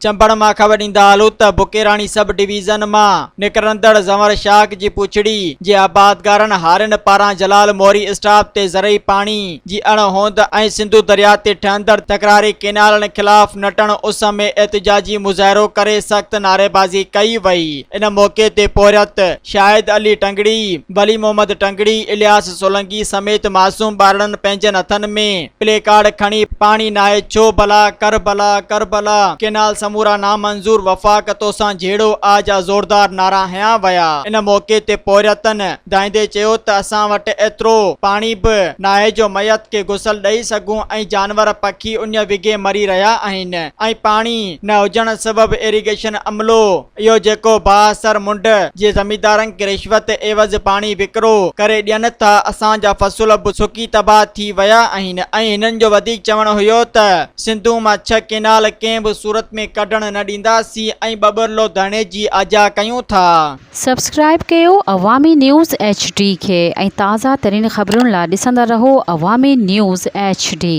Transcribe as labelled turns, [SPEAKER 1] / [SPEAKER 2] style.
[SPEAKER 1] چمبڙ مان خبر ڏيندا هلون ته بڪيراڻي سب ڊويزن مان نڪرندڙ زنور شاخ جي پوڇڙي جي آبادگارن هارين پاران جلال موري اسٽاپ تي زرعي پاڻي جي اڻ هوند ۽ سنڌو درياء تي ٺهندڙ تڪراري ڪينالن خلاف نٽهڻ اس ۾ احتجاجي مظاهرو ڪري سخت نعريبازي ڪئي وئي ان موقعي تي پورهيت شاهد علي ٽنگڙي، ولي محمد ٽنگڙي، الياس سولنگي سميت معصوم ٻارڙن پنهنجن هٿن ۾ پلي ڪارڊ کڻي پاڻي ناهي ڇو بلا ڪربلا ڪربلا ڪينال سمورا نامنظور وفاق توسان جهيڙو آ جا زوردار نعرا هنيا ويا ان موقعي تي پورهيتن دانهيندي چيو ته اسان وٽ ايترو پاڻي به ناهي جو ميت کي غسل ڏئي سگهون ۽ جانور پکي اڃ وگهي مري رهيا آهن ۽ پاڻي نه هجڻ سبب ايريگيشن عملو اهو جيڪو بااثر منڍ جي زميندارن کي رشوت عيوض پاڻي وڪرو ڪري ڏين ٿا، اسان جا فصل به سڪي تباهه ٿي ويا آهن ۽ هنن جو وڌيڪ چوڻ هيو ته سنڌو مان ڇهه ڪينال ڪنهن به صورت ۾ ڪڍڻ نه ڏينداسين ۽ ٻٻرلو ڌرڻي جي آجيان ڪيون ٿا.
[SPEAKER 2] سبسڪرائيب ڪيو عوامي نيوز ايڇ ڊي کي ۽ تازه ترين خبرن لا ڏسندا رهو عوامي نيوز ايڇ ڊي.